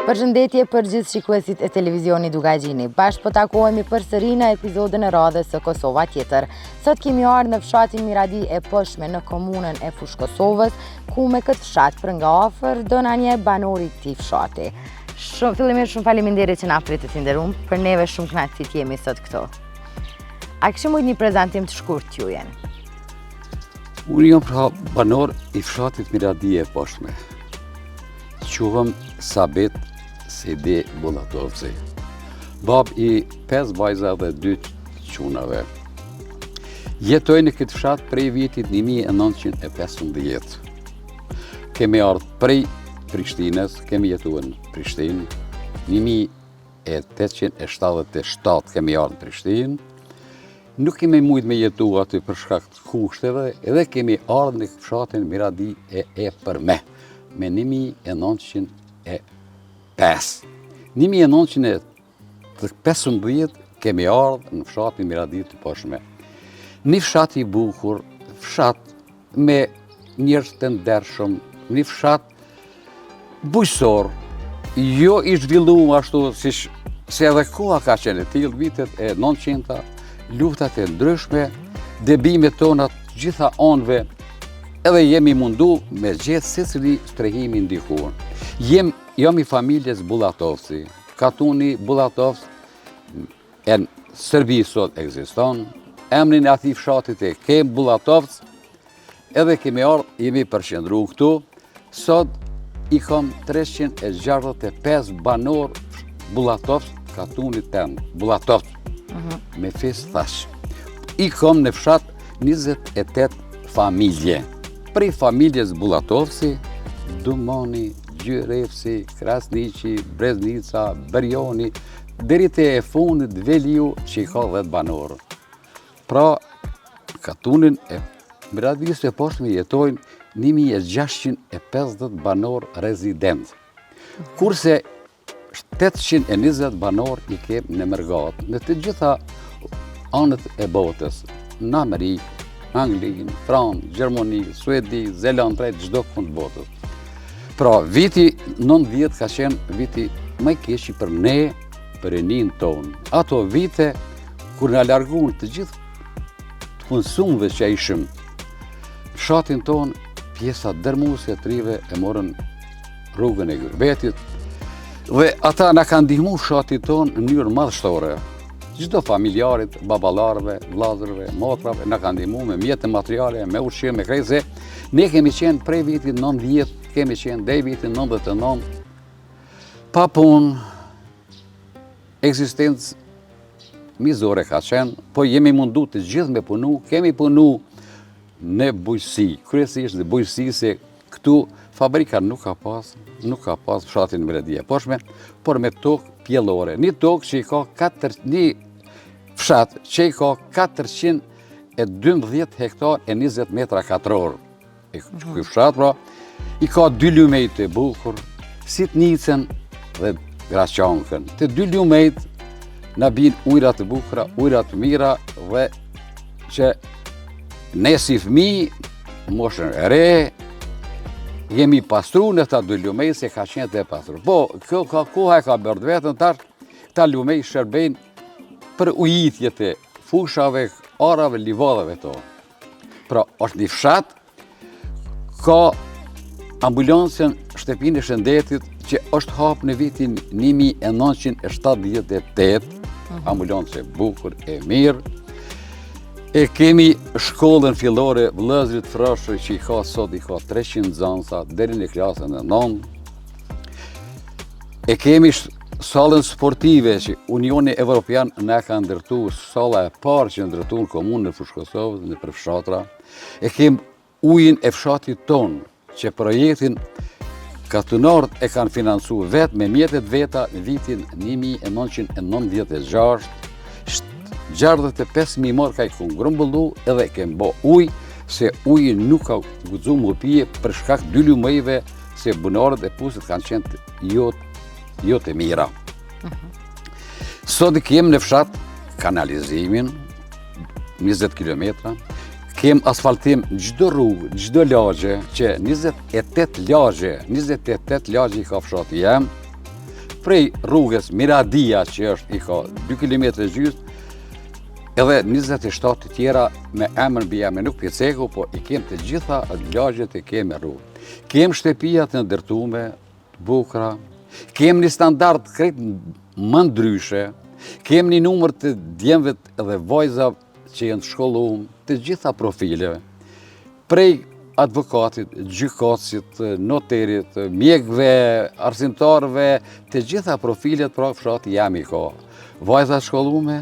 Përshëndetje për gjithë shikuesit e televizionit Dukagjini. Bashkë po takohemi përsëri në epizodën e radhës së Kosova Tjetër. Sot kemi ardhur në fshatin Miradi e Poshtme në komunën e Fushë Kosovës, ku me këtë fshat për nga afër do na njeh banori i këtij fshati. Shumë fillimisht shumë faleminderit që na pritët i nderum, për neve shumë kënaqësi të jemi sot këtu. A kishim mujt një prezantim të shkurt t'jujin? Unë jam pra banor i fshatit Miradi e Poshtme. Quhem Sabit Sedi Bullatovci. Bab i 5 vajza dhe 2 çunave. Jetoj në këtë fshat prej vitit 1915. Kemi ardhë prej Prishtinës, kemi jetuar në Prishtinë, 1877 kemi ardhë në Prishtinë, Nuk kemi mujt me jetu aty për shkak të kushteve edhe kemi ardhë në fshatin Miradi e Epërme me 1905. 1915 kemi ardhë në fshatin Miradi të Poshtme. Një fshat i bukur, fshat me njerëz të ndershëm, një fshat bujqësor, jo i zhvillu ashtu si se edhe koha ka qenë e tillë, vitet e 900-ta, luftat e ndryshme, dëbimet tona të gjitha anëve, edhe jemi mundu me gjetë secili strehimin diku. Jem, jam i familjes Bullatovci, katuni Bullatovc, e në Serbi sot ekziston, emrin e atij fshatit e kem Bullatovc, Edhe kemi ardhë, jemi përqendru këtu, sot i kam 365 banor Bullatovc, katunit tem, Bullatovc, mhm. me fis thash. I kam në fshat 28 familje. Prej familjes Bullatovci, Dumani, Gjyrefsi, Krasniqi, Breznica, Berjoni, deri te e fundit Veliu që i ka 10 banorë. Pra, katunin e Miradisë së Poshtme jetojnë 1650 banorë rezident. Kurse 820 banorë i kem në mërgatë, në të gjitha anët e botës, në Amerikë, në Angli, në Francë, Gjermani, Suedi, Zelandë, drejt çdo kund botës. Pra, viti 90 ka qenë viti më i keqi për ne, për rininë tonë. Ato vite, kur na larguan të gjithë të punësumve që ishim, fshatin tonë, pjesa dërmuese e t'rive e morën rrugën e gurbetit, dhe ata na kanë ndihmu fshatit tonë në mënyrë madhështore. Çdo familjarit, baballarëve, vllazërve, motrave, na kanë ndihmu me mjete materiale, me ushqim, me krejt se ne kemi qenë prej vitit 90, kemi qenë deri vitin 99, pa punë, Ekzistencë mizore ka qenë, po jemi mundu të gjithë me punu, kemi punu në bujqësi, kryesisht në bujqësi se këtu fabrika nuk ka pas, nuk ka pas fshatin Miradi e Poshtme, por me tokë pjellore. Një tokë që i ka 4, një fshat që i ka 412 hektar e 20 metra katror. E ky fshat, pra, i ka dy lumej të bukur, Sitnicën dhe Graqankën. Të dy lumejt na bin ujra të bukura, ujra të mira dhe që ne si fëmi, moshën e re, jemi pastru në këta dy lumej se ka qenë të pastru. Po, kjo ka koha e ka bërë të vetën tash, këta lumej shërbejnë për ujitje të fushave, arave, livadheve tonë. Pra, është një fshat, ka ambulancën shtëpinë e shëndetit që është hapë në vitin 1978, mhm. ambulancë e bukur, e mirë, e kemi shkollën fillore Vëllezërit Frashëri që i ka sot i ka 300 nxënësa deri në klasën e 9. E kemi sallën sportive që Unioni Evropian na ka ndërtu, salla e parë që ndërtu në komunën e Fushë Kosovës, nëpër fshatra. E kemi ujin e fshatit tonë, që projektin katunarët e kanë financu vetë me mjetet veta në vitin 1996, 65.000 marka i kanë grumbullu edhe kem bo ujë, se uji nuk ka guxu m'u pi për shkak dy lumejve se bunarët e pusit kanë qenë jo, jo të mira. Mhm. Sot i kem në fshat kanalizimin, 20 km, kem asfaltim çdo rrugë, çdo lagje, që 28 lagje, 28 lagje i ka fshati jem, Prej rrugës Miradia që është i ka 2 km e gjysë, edhe 27 të tjera me emër mbiemër nuk p'i ceku, po i kem të gjitha lagjet e kem me rrugë. Kem shtëpia të ndërtume, të bukra, kem një standard krejt më ndryshe, kem një numër të djemve dhe vajzave që janë të shkollum, të gjitha profileve, prej advokatit, gjykatësit, noterit, mjekëve, arsimtarëve, të gjitha profilet, pra fshati jem i ka. Vajza të shkollume,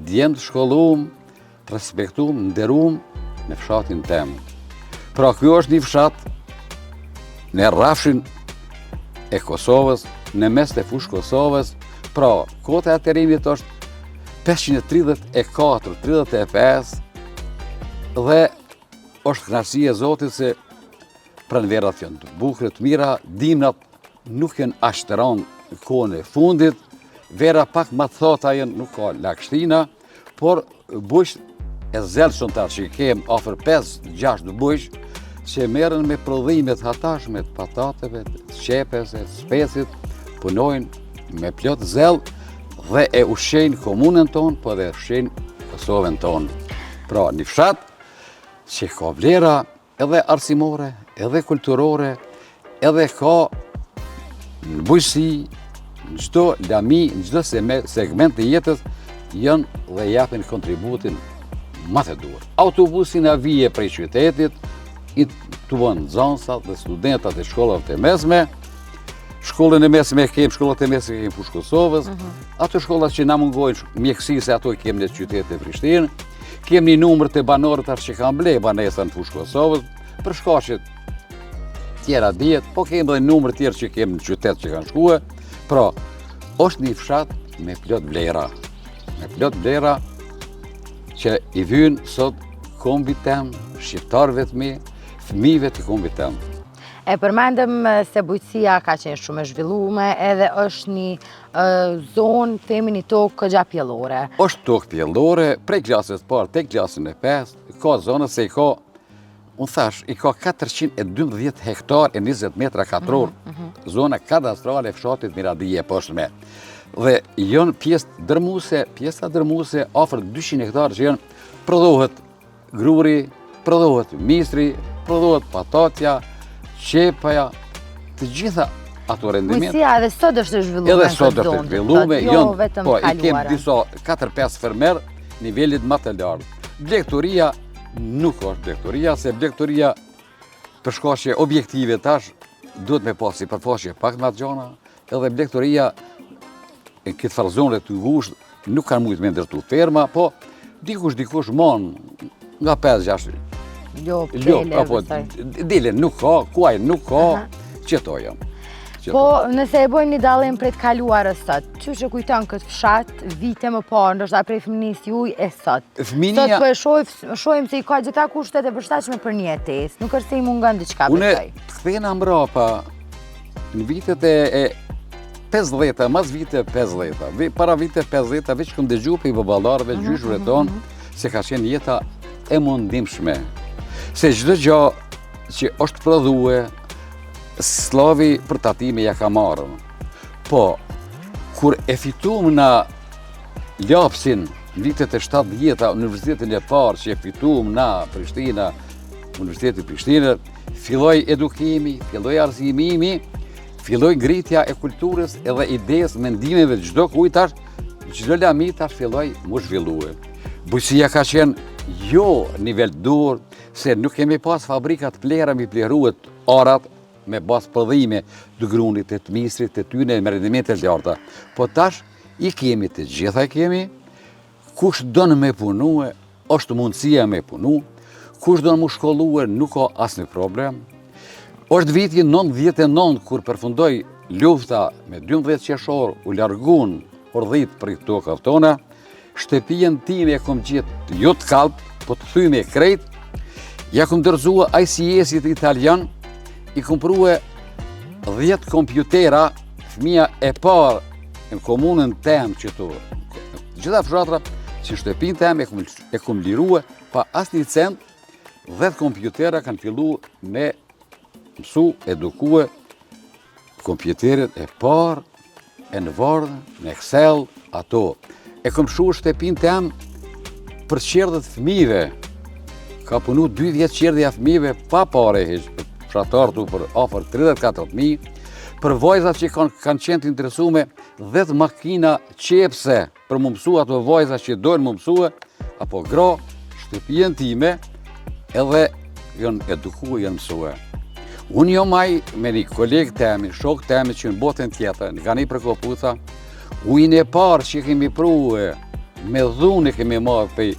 djem të shkollum, të respektum, nderum në fshatin tem. Pra kjo është një fshat në rrafshin e Kosovës, në mes të Fushë Kosovës, pra kota e terrenit është 534, 35 dhe është kënaqësi e Zotit se pranverat janë të bukura, të mira, dimnat nuk janë aq të rëndë në kohën e fundit, vera pak më të thata janë, nuk ka lagështina, Por bujq e zellshëm tash që i kem afër 5-6 bujq që merren me prodhimet hatashme të patateve, të qepës, të specit, punojnë me plot zell dhe e ushqejnë komunën tonë, po edhe ushqejnë Kosovën tonë. Pra, një fshat që ka vlera edhe arsimore, edhe kulturore, edhe ka në bujqësi, në çdo lami, në çdo segment të jetës, janë dhe japin kontributin ma të duhur. Autobusi na vije prej qytetit, i tubon nxënësat dhe studentat e shkollave të mesme, shkollën e mesme e kemë, shkollat e mesme e kemë Fushë Kosovës, mhm. ato shkollat që na mungojnë mjekësi se ato i kemë në qytet e Prishtinë, Kem një numër të banorët tash që kanë ble banesa në Fushë Kosovës, për shkaqe tjera dihet, po kem dhe numër tjerë që kem në qytet që kanë shkue, pra, është një fshat me plot vlera, me plot vlera që i vynë sot kombit tem, shqiptarëve të mi, fëmijëve të kombit tem. E përmendëm se bujqësia ka qenë shumë e zhvillume edhe është një zonë, themi një tokë këgja pjellore. është tokë pjellore, prej klasës parë te klasën e pestë, ka zonë se i ka, unë thash, i ka 412 hektar e 20 metra katror, mm -hmm. zona kadastrale e fshatit Miradije e poshtme. Dhe janë pjesë dërmuse, pjesa dërmuse, afër 200 hektar që janë, prodhohet gruri, prodhohet misri, prodhohet patatja, qepaja, të gjitha ato rendiment. Bujqësia edhe sot është e zhvillume Edhe sot është e zhvillume, jo vetëm po, i kem disa 4-5 fermer nivelit më të lartë. Blegtoria nuk është blegtoria, se blegtoria për shkaqe objektive tash, duhet me pas sipërfaqe pak më të gjona, Edhe blegtoria e këtë farë zone të ngushtë nuk kanë mujtë me ndërtu ferma, po dikush dikush mon nga 5-6 Jo, dele, apo dele nuk ka, kuaj nuk ka, qëto janë. Po, nëse e bojmë një dallim prej të kaluarës sot, qysh e kujton këtë fshat vite më parë, ndoshta prej fëminisë juj e sot. Fëminia... Sot po e shohim se i ka gjitha kushtet e përshtatshme për një jetesë, nuk është se i mungon diçka Une, të kthehna mrapa, Në vitet e, e 50-ta, mas vite 50-ta, para vite 50-ta, veç kom dëgju prej baballarëve, mhm, gjyshërve mhm, tonë, mhm. se ka qenë jeta e mundimshme. Se çdo gjo që është prodhue, sllavi për tatime ja ka marrë. Po, kur e fitum na lapsin në vitet e 70-ta, universitetin e parë që e fitum na Prishtina, Universiteti Prishtinës, Filloi edukimi, filloi arsimimi, filloi ngritja e kulturës edhe idesë, mendimeve çdokujt tash, çdo lami tash filloi m'u zhvillue. Bujqësia ka qenë jo nivel të duhur, se nuk kemi pas fabrika të plehra mi plehrue arat me pas prodhime të grunit, të misrit, të tyne, me rendimente të larta. Po tash i kemi të gjitha i kemi, Kush don me punue, është mundësia me punu, kush don m'u shkollue, nuk ka asnjë problem. është viti 99, kur përfundoi lufta me 12 qershor, u largun hordhitë prej tokave tona, shtëpinë time e kom gjetë jo të kalbt, po të thyme krejt, ja kom dorëzua ICS-it italian, i kom prue 10 kompjutera, fëmija e parë në komunën tem qëtu, gjitha fshatrat, që shtëpin tem e kum, e kum lirue, pa asnjë cent, 10 kompjutera kanë fillu me mësu, edukue, kompjuterin e parë E në Word, në Excel, ato. E kom lshu shtëpinë tem për çerdhe të fëmijëve. Ka punu 2 vjet çerdhja fëmijëve pa pare hiç, për fshatarë për afër 34 fëmijë. Për vajzat që kanë kanë qenë të interesume, 10 makina qepse për m'u mësu ato vajza që dojnë m'u mësue, apo gra, shtëpinë time, edhe janë eduku, janë mësue. Unë jom ai me një koleg temi, shok temi që në botën tjetër, në Gani Përkopuca, ujin e parë që kemi prue, me dhunë e kemi marrë prej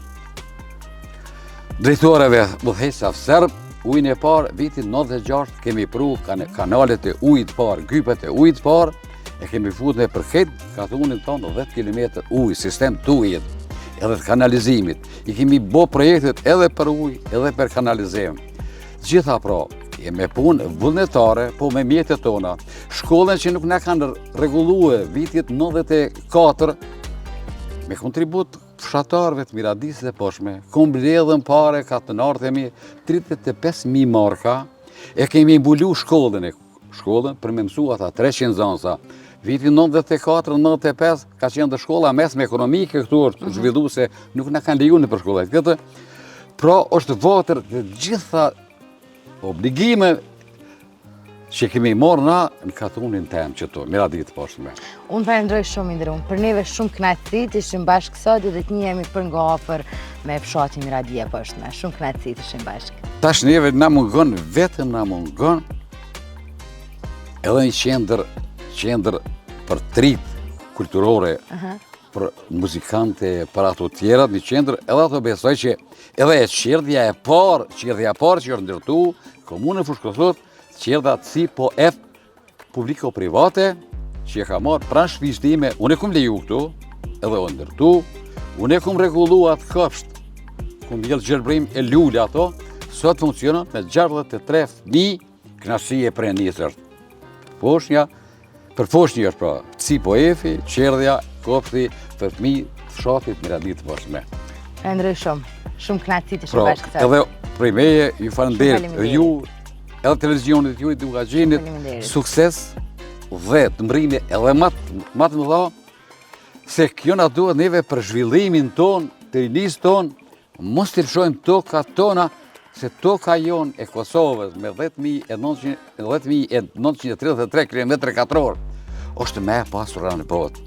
drejtoreve udhëheqësave serb, ujin e parë, vitin 96, kemi pru kanalet e ujit parë, gypet e ujit parë, e kemi fut nëpër krejt katunin tonë 10 km ujë, sistem të ujit, edhe të kanalizimit. I kemi bo projektet edhe për ujë, edhe për kanalizim. Gjitha pra, e me punë vullnetare, po me mjetet tona. Shkollën që nuk na kanë rregullue vitit 94, me kontribut fshatarëve të Miradisë së Poshtme, kom mbledhën pare katunarët e mi 35.000 marka, e kemi mbulu shkollën e shkollën për me mësu ata 300 nxansa. Viti 94-95 ka qenë dhe shkolla mesme ekonomike këtu është mhm. zhvillu se nuk na kanë leju nëpër shkolla. Këtë, pra është vatër të gjitha obligime që kemi marrë na në katunin tem qëtu, Miradi të Poshtme. Unë falenderoj shumë i nderum, për neve shumë knaqësi të ishim bashkë sot dhe të njihemi për nga afër me fshatin Miradi e Poshtme. Shumë knaqësi të ishim bashkë. Tash neve na mungon, vetëm na mungon, edhe një qendër, qendër për t'ritë kulturore, për muzikante, për ato tjerat, një qendër, edhe ato besoj që edhe e çerdhja e parë, çerdhja e parë që është ndërtu, komunën Fushë Kosovës, çerdha C po F, publiko-private, që e ka marrë pranë shpisë time, unë e kum leju këtu, edhe u ndërtu, unë e kum rregullu atë kopsht, kum mbjellë gjelbrim e lule ato, sot funksionon me 63 fëmijë, knaqësi e prej nisë është. Foshnja, për foshnjë është pra, C po F-i, çerdhja, kopshti, për fëmijë të fshatit Miradi të Poshtme. Falenderoj shumë, shumë knaqësi të ishim pra, bashkë sot. Edhe prej meje, ju falenderoj, ju, edhe televizionit ju i Dukagjinit, sukses dhe të mrrini edhe ma të mëdha, se kjo na duhet neve për zhvillimin tonë, të rinisë tonë, mos t'i lëshojmë tokat tona, se toka jonë e Kosovës me 10.933 km katror, është më e pasura në botë.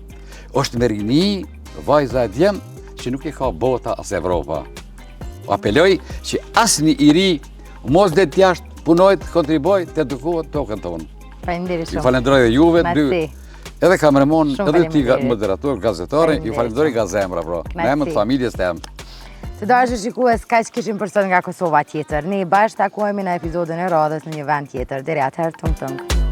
është me rini, vajza e djem, që nuk e ka bota as Evropa. Apeloj që asnjë i ri mos del jashtë, punojë, të kontribuojë, të edukohet tokën tonë. Faleminderit shumë. Ju falenderoj edhe juve, dy, edhe kameramon, edhe ti moderator, gazetare, ju falenderoj nga zemra, pra, në emër të familjes tem. Të dashur shikues, kaq kishim për sot nga Kosova tjetër. Ne bashkë takohemi në epizodën e radhës në një vend tjetër. Deri atëherë, tung tung.